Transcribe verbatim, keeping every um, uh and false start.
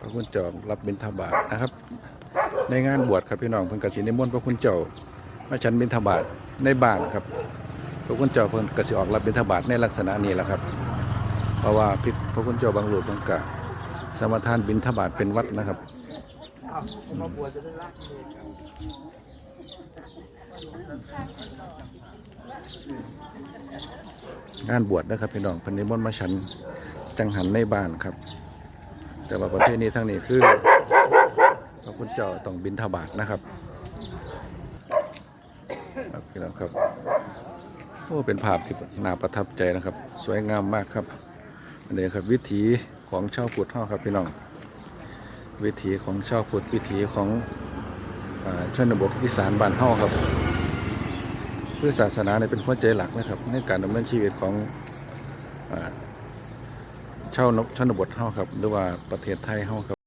พระคุณเจ้ารับบิณฑบาตนะครับ ในงานบวชครับพี่น้อง เพิ่นก็สินิมนต์พระคุณเจ้ามาฉันบิณฑบาตในบ้านครับ พระคุณเจ้าเพิ่นก็สิออกรับบิณฑบาตในลักษณะนี้แหละครับ เพราะว่าพระคุณเจ้าบางรูปเพิ่นก็สมาทานบิณฑบาตเป็นวัตรนะครับ งานบวชนะครับพี่น้อง เพิ่นนิมนต์มาฉันจังหันในบ้านครับ แต่ว่าประเพณีทางนี้คือ พระคุณเจ้าต้องบิณฑบาตนะครับ ครับพี่น้องครับ โอ้ เป็นภาพที่น่าประทับใจนะครับ สวยงามมากครับ อันนี้ครับ วิถีของชาวพุทธเฮาครับพี่น้อง วิถีของชาวพุทธ วิถีของ อ่า ชนบทอีสานบ้านเฮาครับ คือศาสนาเนี่ยเป็นหัวใจหลักนะครับ ในการดำเนินชีวิตของ อ่า ชาวนอก ชนบทเฮาครับ หรือว่าประเทศไทยเฮาครับ